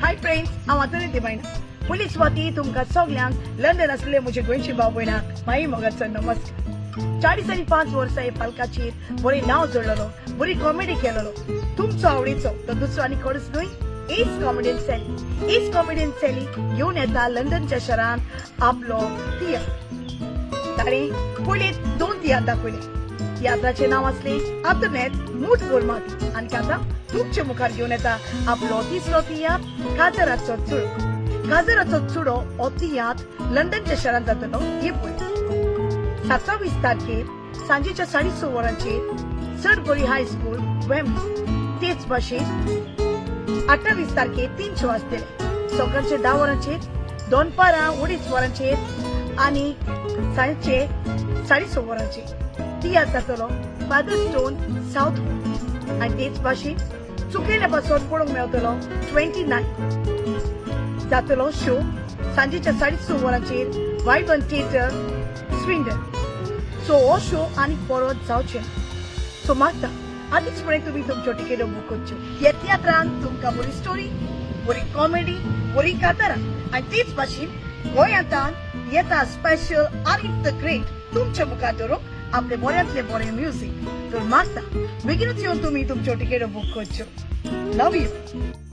Hi friends, हांव आंतोनी दिबायना. पयली सुवाती तुमकां सगल्यांक लंडन आसलेले म्हजे गोंयचे भाव भयणाक माई मोगाचो नमस्कार. 45 वर्सां हे पालकाचेर बरें नांव जोडलेलो, बरी कॉमेडी केलेलो तुमचो आवडीचो तो दुसरो आनी कोणूच न्हय, Ace comedian Sally. Ace comedian Sally घेवन येता लंडनच्या शहरांत आपलो तियात्र. ताणें पयले 2 तियात्र दाखयले. तियात्राचें नांव आसलें आंतोनेत मूठ भर माती आनी आतां तुमचे मुखार घेवन येता आपलो तिसरो तियात्र काजराचो चुडो. काजराचो चुडो हो तियात्र लंडनच्या शहरांत जातलो हे पळय 27 तारखेर सांजेच्या 6:30 वरांचेर सडबरी हायस्कूल वेम्बली. तेच भाशेन 28 तारखेर 3 शो आसतले, सकाळचे 10 वरांचेर, दनपारां 2.5 वरांचेर आनी सांजचे 6:30 वरांचेर. तियात्र जातलो फादर स्टोन सावथ हॉल. आनी तेच भाशेन चुकयल्या पासून पळोवंक मेळटलो 29 जातलो शो सांजेच्या 6:30 वरांचेर वायबन थिएटर स्विंडन. सो हो शो आनी परत जावचे सो मागता आदींच पर्यंत तुमी तुमच्यो टिकेटो बूक करच्यो. ह्या तियात्रान तुमकां बरी स्टोरी, बरी कॉमेडी, बरी कातारां आनी तेच भाशेन गोंयांतान येता स्पेशल आरीफ the great तुमच्या मुखार दवरूंक आपले बऱ्यांतले बरें म्युजीक. तर मागता बेगीनूच येवन तुमी तुमच्यो टिकेटो बूक करच्यो. Love you.